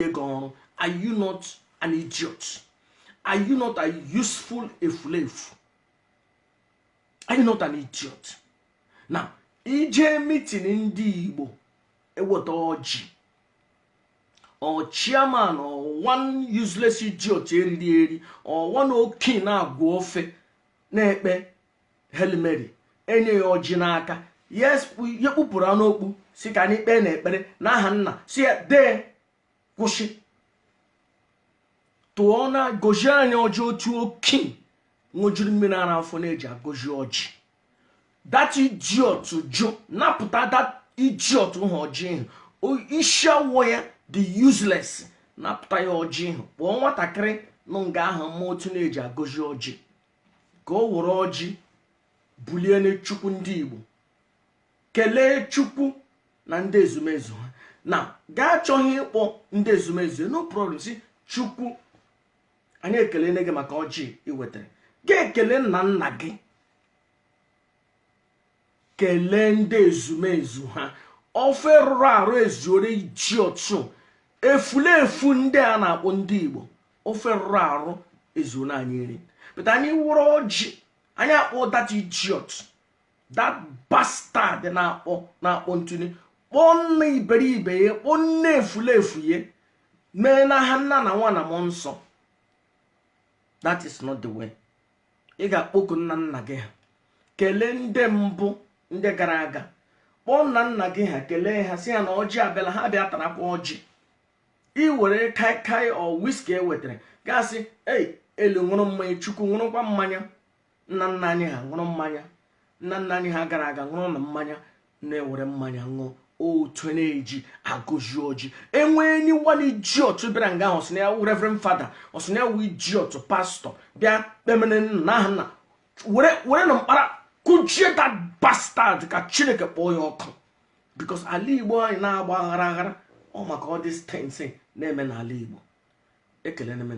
Gị ọrụ. Are you not an idiot? Are you not a useful efulefu? Are you not an idiot? Now, ije meeting ndị Igbo, eweta ọjị, or chairman or one useless idiot eriri eri or one oke na-agwọ ofe na-ekpe Hail Mary, enye ya ọjị n'aka. Yes, ya kpupụrụ anụ okpu si ka anyị kpee na ekpere n'aha nna, si ya dee, kwụsị, tụọ na gozie anyị ọjị. Otu oke ṅụjuru mmiri ara afọ na-eji agọzi ọjị, that idiot jụ napụta that idiot hụ ọjị ahụ. Isi awọ ya dị useless. Napụta ya ọjị ahụ, kpọọ nwatakịrị nọ nga ahụ ma otu na-eji agọzi ọjị, ka o were ọjị bulie Chukwu ndị Igbo, kelee Chukwu na ndị ezumezu ha. Na gaa chọghị ịkpọ ndị ezumezu, no problem. Si Chukwu, anyị ekele gị maka ọjị ị wetara. Gị ekele nna nna gị, kelee ndị ezumezu ha. Ofe rụrụ arụ ezuore idiot efulefu ndị a na-akpọ ndị Igbo. Ofe rụrụ arụ ezuo anyị nri, but anyị wụrụ ọjị, anyị akpọ that idiot, that bastard na-akpọ ntụni, kpọọ nna iberibe ya, kpọọ nne efulefu ya, mee n'aha nna na nwa na mmụọ nsọ. That is not the way. Ị ga-akpọku nna nna gị ha, kelee ndị mbụ, ndị gara aga, kpọọ nna nna gị ha, kelee ha, si ha na ọjị abịala. Ha bịa tarakwa ọjị. Ị were kaikai ọ whisky e wetara, gasị ei elu, ṅụrụ mmanya. Chukwu ṅụrụkwa mmanya, nna nna anyị ha ṅụrụ mmanya, nna nna anyị ha gara aga ṅụrụ na mmanya, na-ewere mmanya ṅụọ. Otu na-eji agọzi ọjị, enwe enyi one idiot bịara nga ahụ, ọsị na ya wụ reverend father, ọsị na ya wụ idiot pastor, bịa kpemere nna aha nna, were were na mkpara kụjie that bastard, ka Chineke kpọọ ya ọkụ, because ala Igbo anyị na-agba aghara aghara ọ maka all these things na-eme n'ala Igbo. Ekele m.